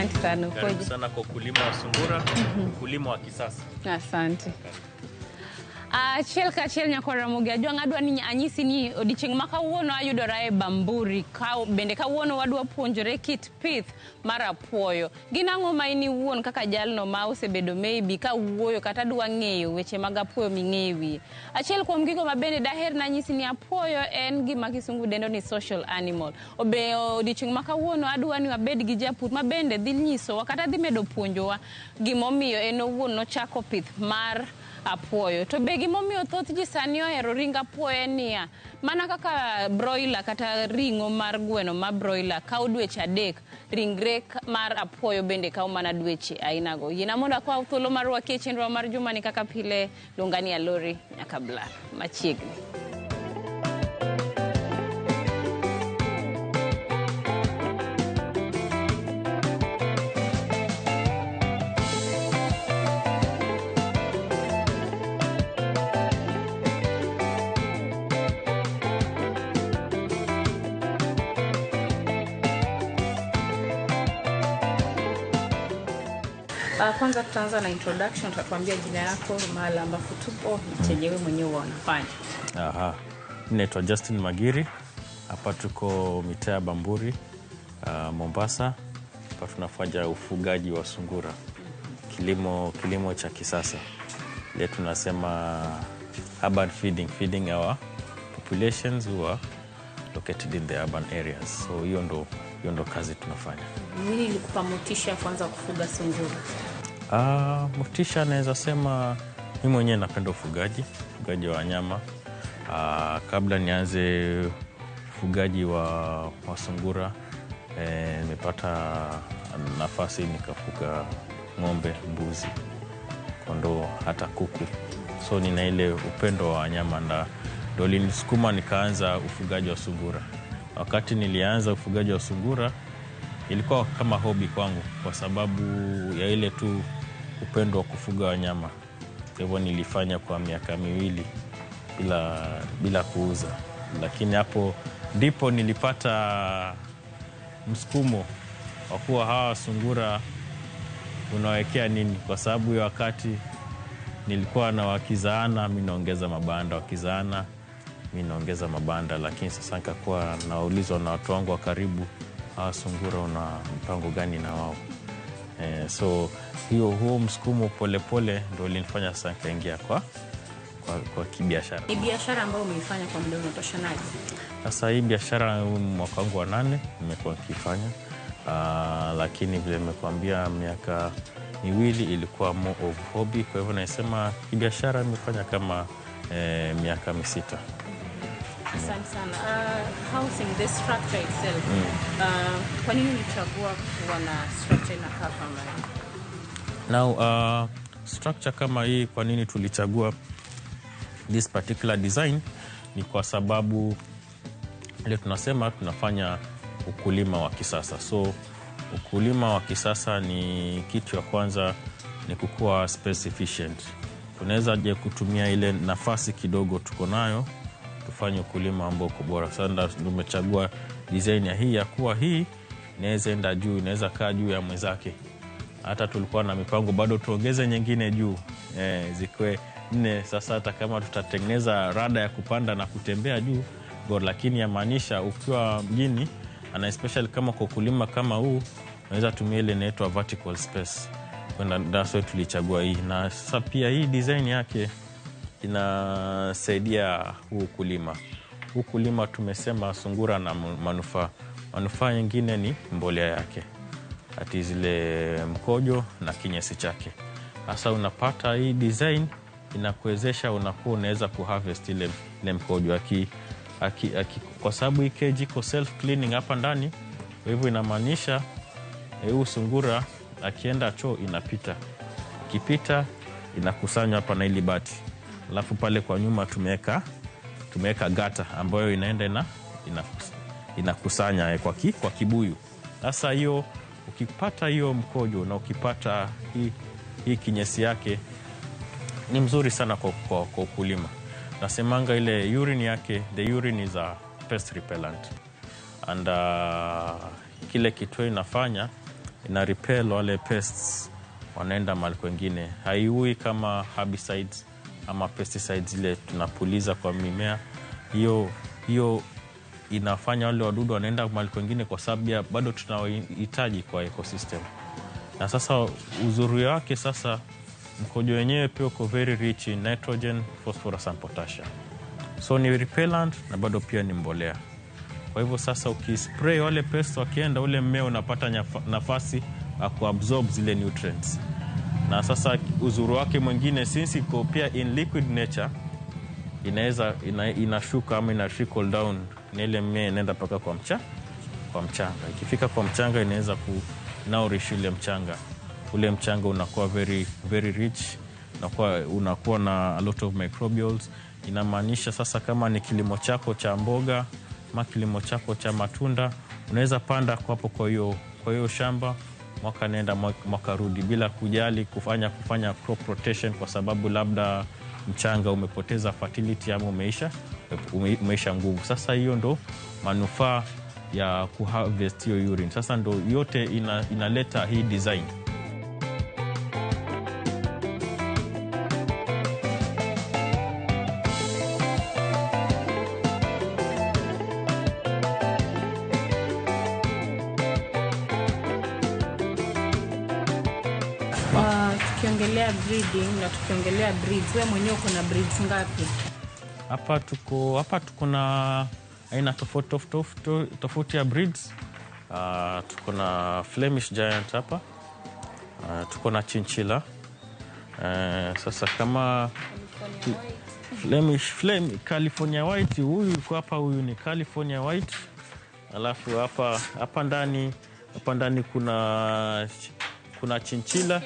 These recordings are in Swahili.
Asante sana. Karibu Ukoje? sana kwa ukulima wa sungura, ukulima wa kisasa. Asante. Achiel kachiel nyakwa Ramogi Ajwang' adwa ni anyisi ni odiochieng' ma kawuono ayudora e Bamburi ka, bende kawuono wadwa puonjore kit pith mar apuoyo. Gin ang'o ma in iwuon kaka jalno ma osebedo maybe ka wuoyo kata dwa ng'eyo weche mag apuoyo ming'eyo wiye. Achiel kuom gigo ma bende daher nanyisi ni apuoyo en gima kisungu dendo ni social animal. Obe odiochieng' ma kawuono adwa ni wabed gi japur ma bende dhi nyisowa kata dhi medo puonjowa gimomiyo en owuon nochako pith mar apuoyo. To be gimomiyo thoth ji sani ohero ring apuoyo en niya, mana kaka broiler kata ring'o mar gweno ma broiler kawo dweche 3, ringre mar apuoyo bende kawo mana dweche ainago. Yiena mondo akaw thuolo mar rwaki e chenro mar jumani kaka pile, luonga ni Alori nyaka Black machiegni. Kwanza tutaanza na introduction, utatuambia jina yako, mahali ambapo tupo na chenye wewe mwenyewe unafanya. Aha. Naitwa Justin Magiri. Hapa tuko mitaa ya Bamburi, Mombasa. Hapa tunafanya ufugaji wa sungura. Kilimo cha kisasa. Leo tunasema urban feeding, feeding our populations who are located in the urban areas. So hiyo ndo kazi tunafanya. Nini ilikupa motisha kwanza kufuga sungura? Motisha naweza sema mimi mwenyewe napenda ufugaji wa wanyama. Kabla nianze ufugaji wa sungura, nimepata nafasi nikafuga ng'ombe, mbuzi, kondoo, hata kuku. So nina ile upendo wa wanyama na ndio ilinisukuma nikaanza ufugaji wa sungura. Wakati nilianza ufugaji wa sungura ilikuwa kama hobby kwangu kwa sababu ya ile tu upendo wa kufuga wanyama. Kwa hivyo nilifanya kwa miaka 2 bila kuuza. Lakini hapo ndipo nilipata msukumo wa kuwa hawa sungura unawekea nini, kwa sababu ya wakati nilikuwa na wakizaana mimi naongeza mabanda, wakizaana mimi naongeza mabanda. Lakini sasa nikakuwa naulizwa na watu wangu wa karibu, hawa sungura una mpango gani na wao? So huo msukumo polepole ndio ulinifanya sasa nikaingia kwa kibiashara. Ni biashara ambayo umeifanya kwa muda unatoshanaje? Sasa hii biashara mwaka wangu wa 8 nimekuwa nikifanya. Lakini vile nimekuambia miaka 2 ilikuwa more of hobby. Kwa hivyo nasema kibiashara nimefanya kama miaka 6. Asante sana. Housing, the structure itself. Kwa nini ulichagua kuwa na structure inakaa kama hii? Now, structure kama hii, kwa nini tulichagua this particular design? Ni kwa sababu ile tunasema tunafanya ukulima wa kisasa. So ukulima wa kisasa ni kitu ya kwanza ni kukua space efficient. Tunaweza je kutumia ile nafasi kidogo tuko nayo tufanye ukulima ambao uko bora. Sasa tumechagua design ya hii ya kuwa hii inaweza enda juu, inaweza kaa juu ya mwenzake. Hata tulikuwa na mipango bado tuongeze nyingine juu, zikwe 4. Sasa hata kama tutatengeneza rada ya kupanda na kutembea juu bora, lakini yamaanisha ukiwa mjini na especially kama kwa kulima kama huu unaweza tumia ile inaitwa vertical space. Kwenda that's why tulichagua hii. Na sasa pia hii design yake inasaidia huu kulima. Huu kulima tumesema sungura na manufaa. Manufaa nyingine ni mbolea yake. Ati zile mkojo na kinyesi chake. Sasa unapata hii design inakuwezesha unakuwa unaweza kuharvest ile mkojo kwa sababu hii cage iko self cleaning hapa ndani. Kwa hivyo inamaanisha huu sungura akienda choo inapita. Ikipita inakusanywa hapa na ile bati. Alafu pale kwa nyuma tumeweka gata ambayo inaenda inakusanya kwa kibuyu. Sasa hiyo ukipata hiyo mkojo na ukipata hii kinyesi yake ni mzuri sana kwa ukulima. Nasemanga ile urine yake, the urine is a pest repellent. And kile kitu inafanya ina repel wale pests wanaenda mahali kwengine. Haiui kama herbicides ama pesticides ile tunapuliza kwa mimea. Hiyo inafanya wale wadudu wanaenda mahali kwengine, kwa sababu bado tunawahitaji kwa ecosystem. Na sasa uzuri wake sasa, mkojo wenyewe pia uko very rich in nitrogen, phosphorus and potassium. So ni repellent na bado pia ni mbolea. Kwa hivyo sasa ukispray wale pests wakienda, ule mmea unapata nafasi ya kuabsorb zile nutrients. Na sasa uzuri wake mwingine, since iko pia in liquid nature, inaweza inashuka ama ina trickle down na ile mmea inaenda mpaka kwa mchanga. Ikifika kwa mchanga inaweza ku nourish ile mchanga. Ule mchanga unakuwa very very rich, unakuwa na a lot of microbials. Inamaanisha sasa kama ni kilimo chako cha mboga ama kilimo chako cha matunda, unaweza panda hapo kwa hiyo shamba mwaka nenda mwaka rudi bila kujali kufanya crop rotation, kwa sababu labda mchanga umepoteza fertility ama umeisha nguvu. Sasa hiyo ndo manufaa ya kuharvest hiyo urine. Sasa ndo yote inaleta hii design. Tukiongelea breeding na tukiongelea breeds, wewe mwenyewe uko na breeds ngapi? Hapa tuko na aina tofauti ya breeds. Tuko na Flemish Giant hapa. Tuko na chinchilla. Sasa kama California White, huyu yuko hapa, huyu ni California White. Alafu hapa ndani kuna chinchilla.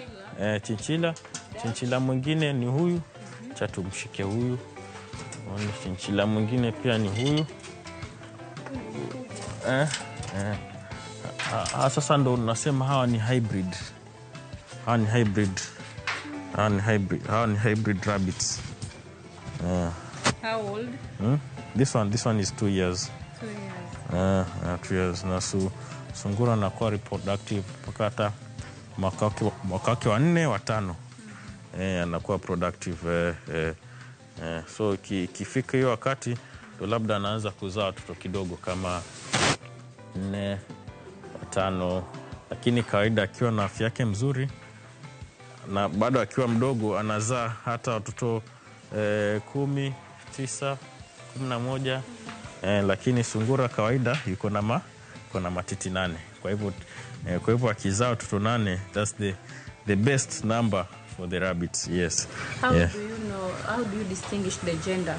Chinchilla mwingine ni huyu. Acha tumshike huyu. Chinchilla mwingine pia ni huyu. Sasa ndo nasema hawa ni hybrid. Hawa ni hybrid rabbits. How old? This one is 2 years. 2 years. 2 years. Na sungura anakuwa reproductive mpaka hata mwaka wake wa 4 wa 5. Anakuwa productive. So ikifika hiyo wakati ndo labda anaanza kuzaa watoto kidogo kama 4 5, lakini kawaida akiwa na afya yake mzuri na bado akiwa mdogo anazaa hata watoto 10, 9, 11. Lakini sungura kawaida yuko na matiti 8. Kwa hivyo akizaa watoto 8, that's the best number for the rabbits. Yes. How do you know, how do you distinguish the gender?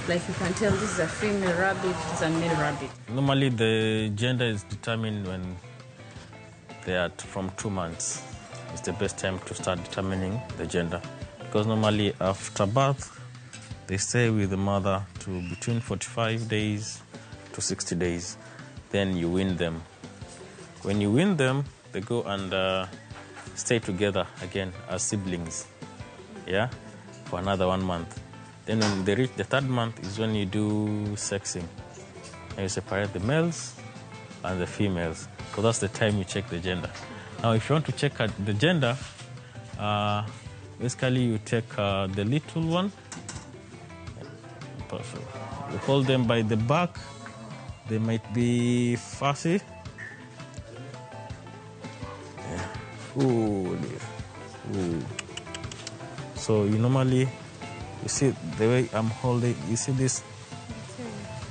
Like you can tell this is a female rabbit, this is a male rabbit. Normally the gender is determined when they are from 2 months. It's the best time to start determining the gender. Because normally after birth, they stay with the mother to between 45 days to 60 days. Then you wean them. When you wean them, they go and stay together again as siblings, yeah, for another 1 month. Then when they reach the 3rd month is when you do sexing. And you separate the males and the females. So that's the time you check the gender. Now, if you want to check the gender, basically you take the little one. You hold them by the back. They might be fussy. Yeah. Ooh, dear. Ooh. So you normally, you see the way I'm holding, you see this?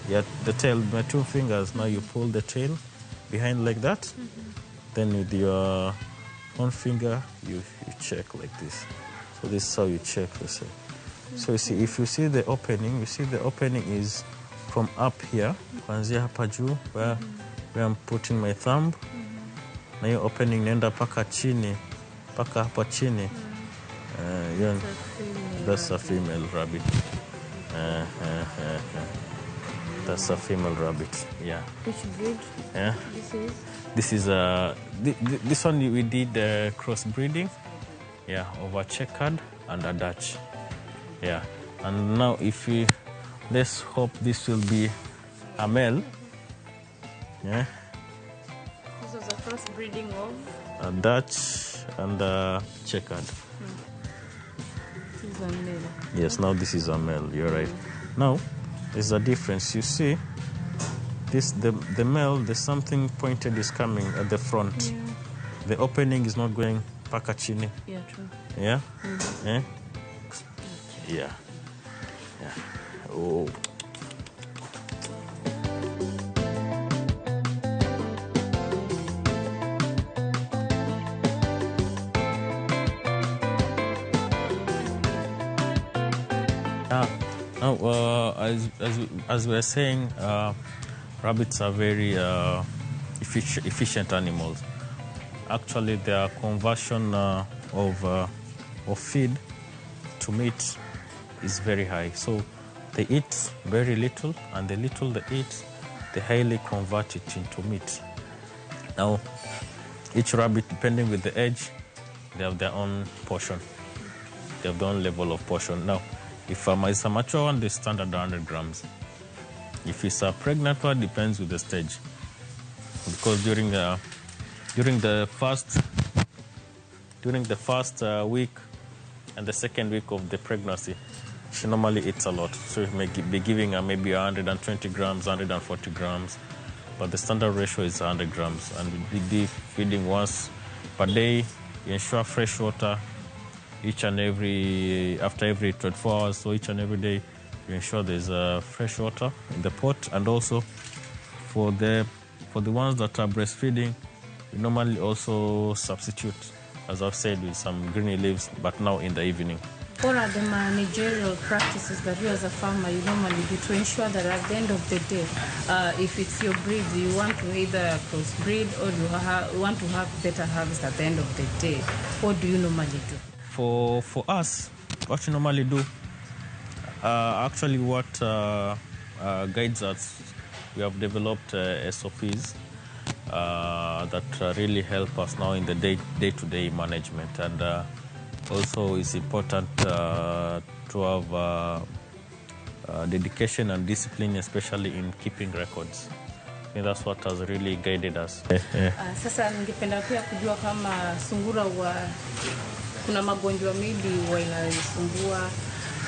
Yeah, the tail, my 2 fingers. Now you pull the tail behind like that. Then with your one finger, you check like this. So this is how you check this. So you see, if you see the opening, you see the opening is from up here, kuanzia hapa juu, where I'm putting my thumb. Na hiyo opening inaenda paka chini, paka hapa chini. Yeah, that's a female rabbit. That's a female rabbit. Yeah. Which breed? Yeah. This is. This is a this one we did crossbreeding, yeah, of a checkered and a Dutch, yeah. And now if we, let's hope this will be a male, yeah. This was a crossbreeding of A Dutch and a checkered. This is a male. Yes, now this is a male, you're right. Now, there's a difference. You see, this the male, there's something pointed is coming at the front. Yeah. The opening is not going paka chini. Yeah, true. Yeah? Eh? Yeah. Yeah. Oh. Now, as we were saying, rabbits are very efficient animals. Actually, their conversion of feed to meat is very high. So they eat very little, and the little they eat, they highly convert it into meat. Now, each rabbit, depending with the age, they have their own portion. They have their own level of portion. Now, if it's a mature one, they stand at 100 grams. If it's a pregnant one, depends with the stage. Because during the first week and the second week of the pregnancy, she normally eats a lot. So you may be giving her maybe 120 grams, 140 grams, but the standard ratio is 100 grams. And we be feeding once per day, you ensure fresh water each and every, after every 24 hours, so each and every day, you ensure there's fresh water in the pot. And also for the ones that are breastfeeding, we normally also substitute, as I've said, with some green leaves, but now in the evening. What are the managerial practices that you as a farmer you normally do to ensure that at the end of the day, if it's your breed, you want to either crossbreed or you want to have better harvest at the end of the day? What do you normally do? For us, what you normally do, actually what guides us, we have developed SOPs that really help us now in the day-to-day management. And also it's important to have dedication and discipline, especially in keeping records. I think that's what has really guided us. Sasa ningependa pia kujua kama sungura wa kuna magonjwa maybe huwa inasumbua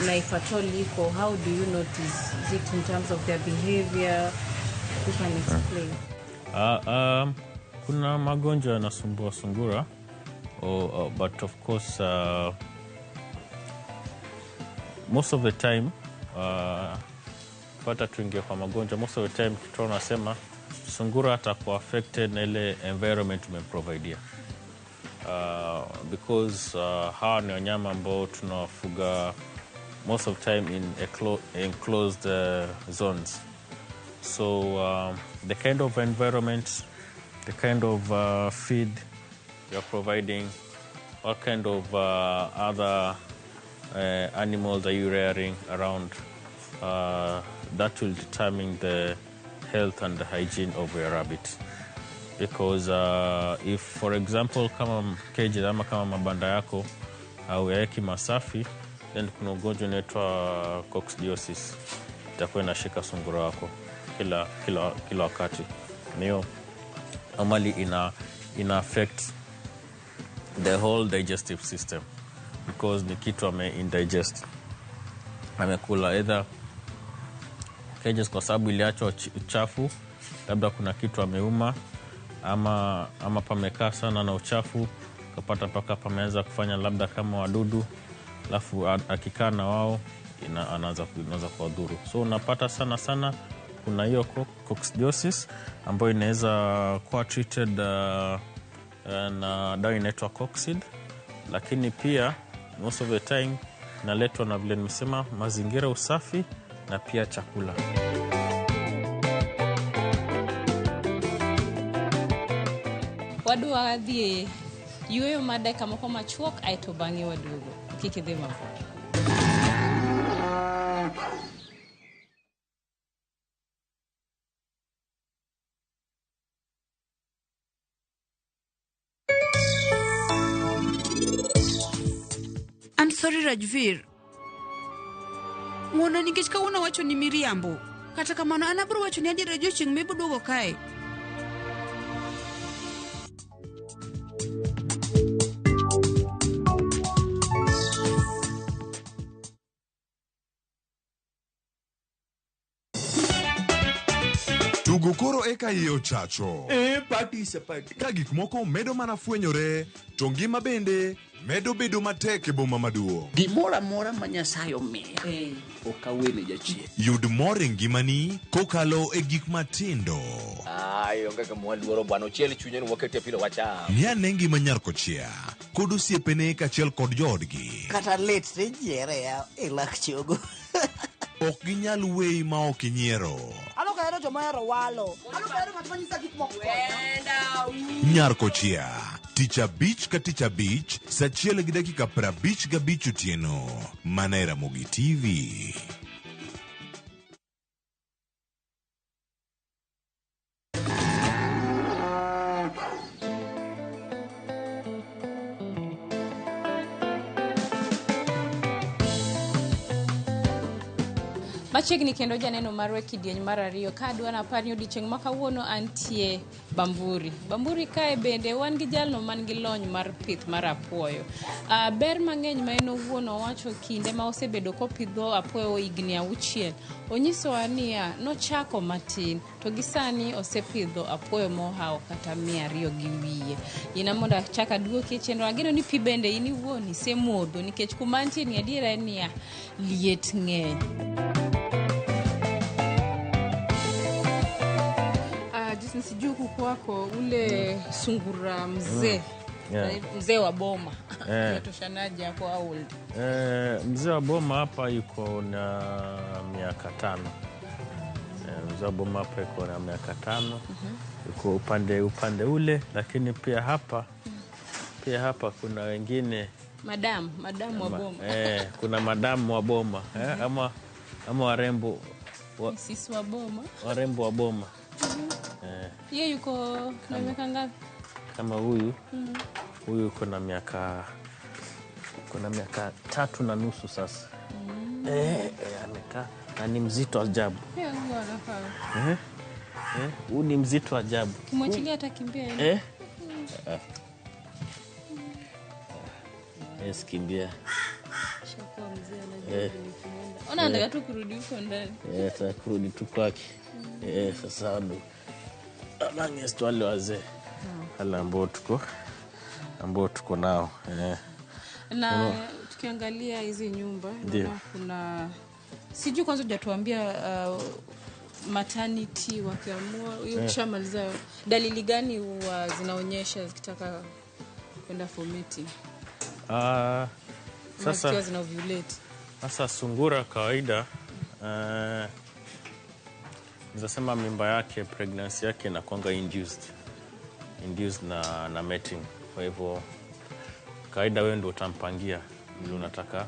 na if at all iko, how do you notice? Is it in terms of their behavior? You can explain. Kuna magonjwa yanasumbua sungura, but of course most of the time pata tuingie kwa magonjwa, most of the time kitu tunasema sungura atakuwa affected na ile environment tumeprovidea. Because hawa ni wanyama ambao tunawafuga most of the time in enclosed zones. So the kind of environment, the kind of feed you are providing, what kind of other animals are you rearing around, that will determine the health and the hygiene of your rabbit. Because if, for example, kama cage ama kama mabanda yako hauyaweki masafi, then kuna ugonjwa unaitwa coccidiosis itakuwa inashika sungura wako kila wakati. Niyo normally ina affect the whole digestive system because ni kitu ame indigest, amekula either cages kwa sababu iliachwa uchafu, labda kuna kitu ameuma ama pamekaa sana na uchafu, kapata paka pameanza kufanya labda kama wadudu, alafu akikaa na wao anaanza kuwadhuru. So unapata sana sana kuna hiyo coccidiosis ambayo inaweza kuwa treated na dawa inaitwa Coxid, lakini pia most of the time inaletwa na vile nimesema mazingira usafi na pia chakula. Wadwa dhi yueyo mar dakika moko machuok aeto bang'e waduogo. Kik idhi mabor. I'm sorry Rajvir. Ng'uono nikech kawuono wacho ni miriambo. Kata kamano an abiro wacho ni adier odiochieng' miboduogo kae. Eka iye ochacho. E participate. Ka gik moko medo mana fwenyore, to ngima bende medo bedo matek e boma maduong'. Gimoro amora ma Nyasaye omiya ok awene jachien. Yud mor e ngimani kokalo e gik matindo. Ai, onge gima waluoro bwana, ochiel chunye ni wakete pilo wacham. Ng'i ane ngima nyar kochia kod osiepene kaachiel kod joodgi. Kata lit tijiere ya e lak chogo. Ok ginyal weyi ma ok inyiero. An ok ahero joma ohero walo. An ok ahero ng'at ma nyisa gik moko. Nyar kochia, tich abich ka tich abich, saa achiel gi dakika 55 otieno. Mana e Ramogi TV. Machiegni kendo janeno marwa e kidieny mar ariyo ka adwa napar ni odiochieng' ma kawuono antie Bamburi. Bamburi kae bende wan gi jalno man gi lony mar pith mar apuoyo. Ber mang'eny ma en owuon owacho kinde ma osebedo kopidho apuoyo higni 6. Onyisowa niya nochako matin to gi sani osepidho apuoyo mohawo kata 200 gi wiye. Ina mondo achak aduoki e chenro. Ageno ni pi bende in iwuon isemodho nikech kuma antie ni adiera en niya liet ng'eny. Sijui kuku wako ule sungura mzee. Yeah. Mzee wa boma. Yeah. Toshanaje hapo how old? Mzee wa boma hapa yuko na miaka 5. Mzee wa boma hapa yuko na miaka 5. Yuko upande ule, lakini pia hapa kuna wengine madamu wa boma. Kuna madamu wa boma, ama warembo sisi wa boma. Warembo wa boma. Yeye yuko na miaka ngapi? Kama huyu. Huyu yuko na miaka 3.5 sasa. Amekaa na ni mzito ajabu. Pia huyu anafaa. Huyu ni mzito ajabu. Kimwachilia atakimbia. Sikimbia. Shakuwa mzee anajua kunienda. Ona anataka tu kurudi huko ndani. Anataka kurudi tu kwake. Sasa ndo amongst wale wazee. Wale ambao tuko nao. Na tukiangalia hizi nyumba kuna sijui kwanza hujatuambia maternity wakiamua hiyo kishamaliza dalili gani huwa zinaonyesha zikitaka kwenda for mating? Sasa zina ovulate. Sasa sungura kawaida nasema mimba yake, pregnancy yake inakuanga induced na mating. Kwa hivyo kawaida wewe ndio utampangia vile unataka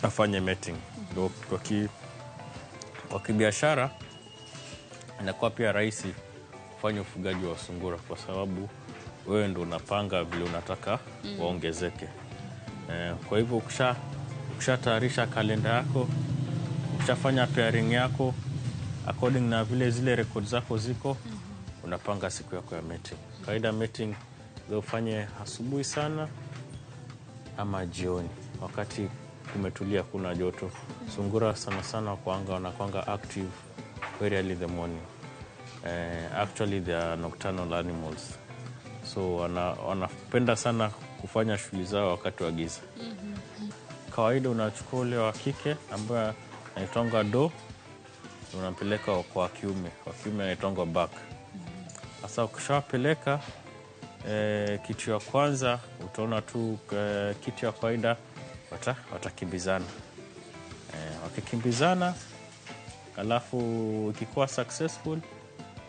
afanye mating. Ndio kwa kibiashara inakuwa pia rahisi kufanya ufugaji wa sungura kwa sababu wewe ndio unapanga vile unataka waongezeke. Kwa hivyo ukishatayarisha kalenda yako, ukishafanya pairing yako according na vile zile records zako ziko, unapanga siku yako ya mating. Kawaida mating ufanye asubuhi sana ama jioni wakati kumetulia, kuna joto. Sungura sana sana wanakuanga active very early in the morning. Actually they are nocturnal animals. So wanapenda sana kufanya shughuli zao wakati wa giza. Kawaida unachukua ule wa kike ambaye anaitwa do, unampeleka kwa kiume. Kwa kiume anaitwa back. Sasa ukishapeleka kitu ya kwanza utaona tu kitu ya kawaida watakimbizana. Wakikimbizana alafu ikikuwa successful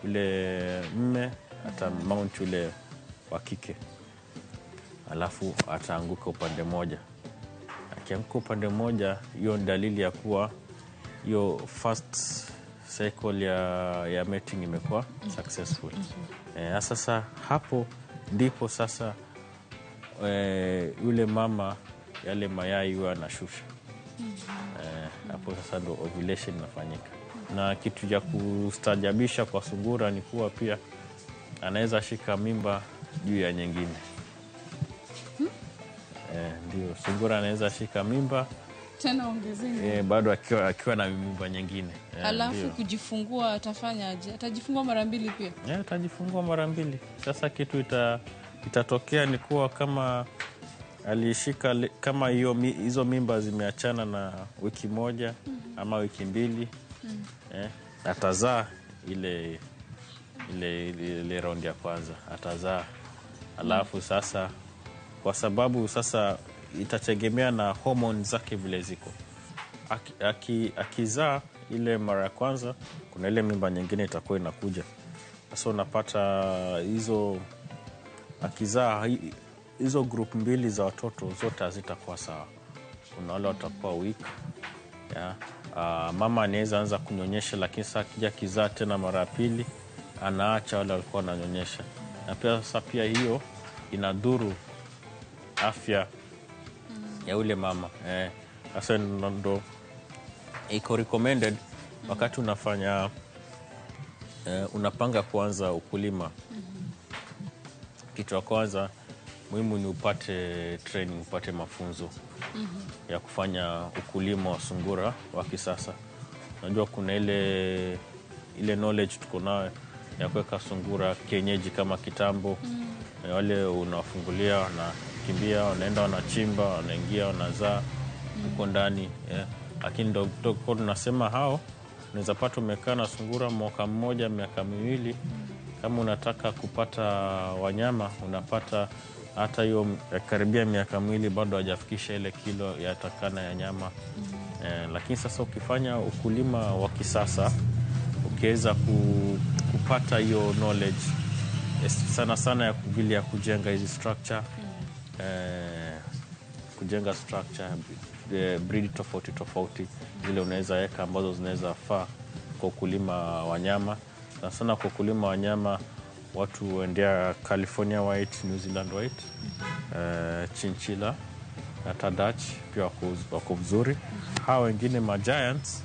yule mme ata mount yule wa kike. Alafu ataanguka upande moja. Akianguka upande moja, hiyo ni dalili ya kuwa hiyo first cycle ya mating imekuwa successful. Sasa hapo ndipo sasa yule mama yale mayai huwa anashusha. Hapo sasa ndo ovulation inafanyika. Na kitu cha kustajabisha kwa sungura ni kuwa pia anaweza shika mimba juu ya nyingine. Ndio, sungura anaweza shika mimba Tena ongezeni. Bado akiwa na mimba nyingine. Alafu kujifungua atafanyaje? Atajifungua mara mbili pia? Atajifungua mara mbili. Sasa kitu itatokea ni kuwa kama alishika kama hizo mimba zimeachana na wiki moja ama wiki mbili, atazaa ile round ya kwanza atazaa. Alafu sasa kwa sababu sasa itategemea na hormone zake vile ziko. Akizaa ile mara ya kwanza, kuna ile mimba nyingine itakuwa inakuja. Sasa unapata hizo akizaa hizo group mbili za watoto zote hazitakuwa sawa. Kuna wale watakuwa weak. Yeah. Mama anaweza anza kunyonyesha, lakini sasa akija kizaa tena mara ya pili anaacha wale walikuwa wananyonyesha. Na pia sasa pia hiyo inadhuru afya ya ule mama. Sasa ndo iko recommended wakati unafanya unapanga kuanza ukulima. Kitu cha kwanza muhimu ni upate training, upate mafunzo ya kufanya ukulima wa sungura wa kisasa. Unajua kuna ile knowledge tuko nayo ya kuweka sungura kienyeji kama kitambo. Wale unafungulia wanakimbia, wanaenda wanachimba, wanaingia, wanazaa huko ndani. Lakini ndo tunasema hao unaweza pata umekaa na sungura mwaka mmoja, miaka miwili. Kama unataka kupata wanyama unapata hata hiyo karibia miaka miwili bado hajafikisha ile kilo ya takana ya nyama. Lakini sasa ukifanya ukulima wa kisasa ukiweza kupata hiyo knowledge sana sana ya vile ya kujenga hizi structure, kujenga structure, breed tofauti tofauti zile unaweza weka ambazo zinaweza faa kwa ukulima wanyama. Sana sana kwa ukulima wanyama watu huendea California White, New Zealand White, Chinchilla hata Dutch pia wako vizuri. Hawa wengine ma giants,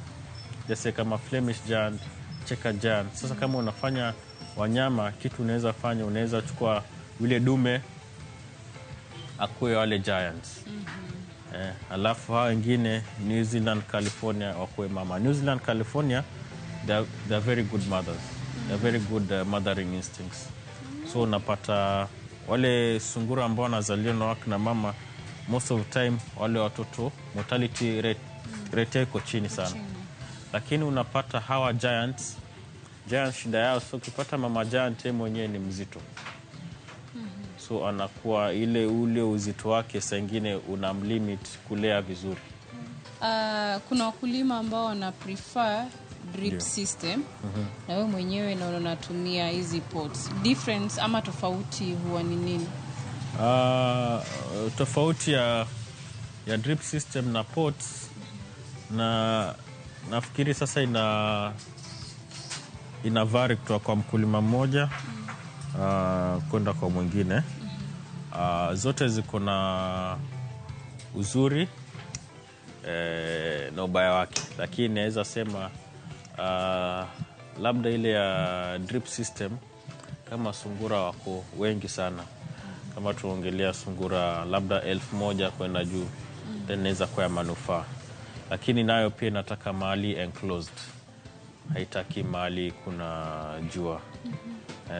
just kama Flemish giant, Checker giant. Sasa kama unafanya wanyama, kitu unaweza fanya, unaweza chukua yule dume akuwe wale giants. Alafu hawa wengine New Zealand, California wakuwe mama. New Zealand, California, they're very good mothers. They're very good mothering instincts. So unapata wale sungura ambao wanazaliwa na mama, most of the time wale watoto mortality rate iko chini sana. Lakini unapata hawa giants shida yao, so ukipata mama giant yeye mwenyewe ni mzito. So anakuwa ule uzito wake saa nyingine unamlimit kulea vizuri. Kuna wakulima ambao wana prefer drip system. Na wewe mwenyewe na unatumia hizi pots. Difference ama tofauti huwa ni nini? Tofauti ya drip system na pots, na nafikiri sasa ina vary kutoka kwa mkulima mmoja kwenda kwa mwingine. Zote ziko na uzuri na ubaya wake, lakini naweza sema labda ile ya drip system kama sungura wako wengi sana, kama tuongelea sungura labda 1000 kwenda juu, then inaweza kuwa ya manufaa. Lakini nayo pia inataka mahali enclosed, haitaki mahali kuna jua.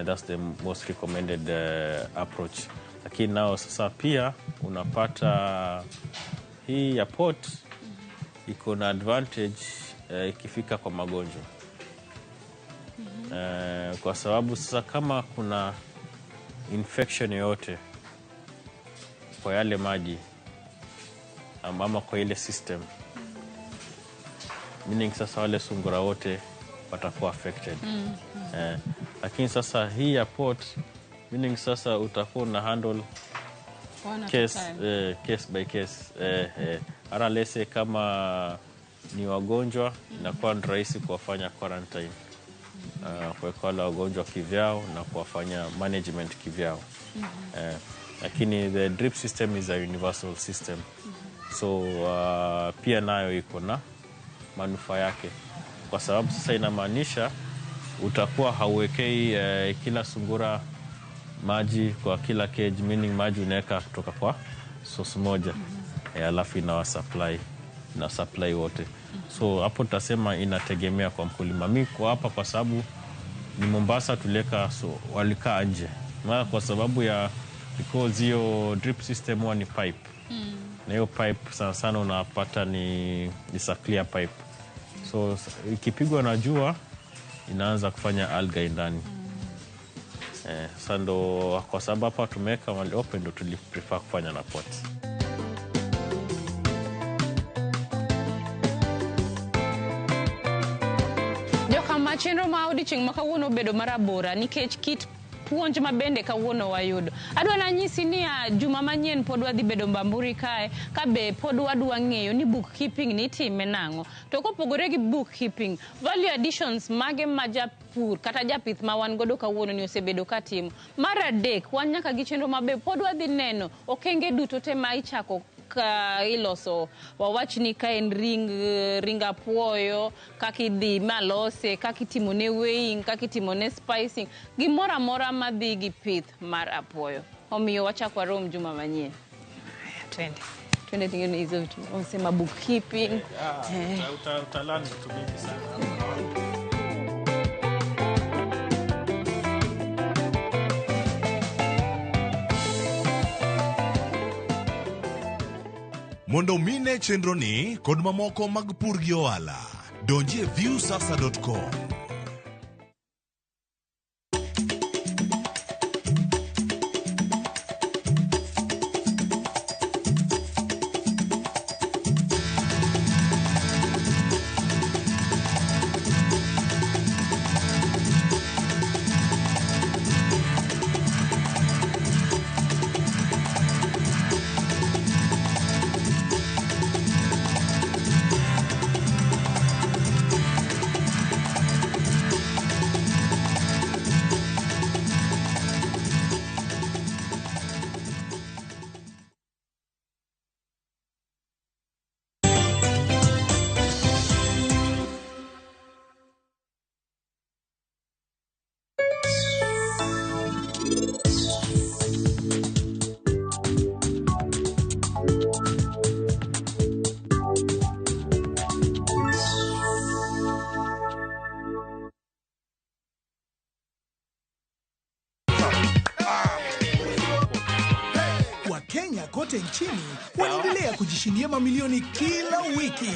That's the most recommended approach. Lakini nao sasa pia unapata hii ya pot iko na advantage ikifika kwa magonjwa. Kwa sababu sasa kama kuna infection yoyote kwa yale maji ama kwa ile system, meaning sasa wale sungura wote watakuwa affected. Lakini sasa hii ya pot, meaning sasa utakuwa na handle case by case. Ara lese kama ni wagonjwa inakuwa ni rahisi kuwafanya quarantine, kuweka wale wagonjwa kivyao na kuwafanya management kivyao. Lakini the drip system is a universal system. So pia nayo iko na manufaa yake, kwa sababu sasa inamaanisha utakuwa hauwekei kila sungura maji kwa kila cage, meaning maji unaweka kutoka kwa source moja, alafu inawa supply na supply wote. So hapo tutasema inategemea kwa mkulima. Mi kwa hapa kwa sababu ni Mombasa tuliweka, so walikaa nje, maana kwa sababu ya because hiyo drip system huwa ni pipe na hiyo pipe sana sana unapata ni is a clear pipe, so ikipigwa na jua inaanza kufanya algae ndani. Sasa ndo kwa sababu hapa tumeweka mahali open ndo tuliprefer kufanya na pot. Jokama chenro ma odiochieng' ma kawuono obedo marabora nikech kit puonj mabende kawuono wayudo. Adwa nanyisi ni juma manyien pod wadhi bedo Bamburi kae, kabe pod wadwa ng'eyo ni bookkeeping ni itime nang'o. To kopogore gi bookkeeping, value additions mage ma japur kata japith ma wan godo kawuono ni osebedo katimo. Mar adek, wan nyaka gi chenro maber pod wadhi neno okenge duto te ma ichako ka iloso, wawach ni ka en ring apuoyo, kaka idhi malose, kaka itimo ne weighing, kaka itimo ne spicing, gimoro amora madhi gi pith mar apuoyo. Omiyo wachak warom juma manyien. Haya, twende. Twende tingine hizo vitu. Unasema bookkeeping. Utalearn vitu mingi sana. Mondo mine chenro ni kod mamoko mag pur gi ohala, donji e viusasa.com. Wakenya kote nchini wanaendelea kujishindia mamilioni kila wiki.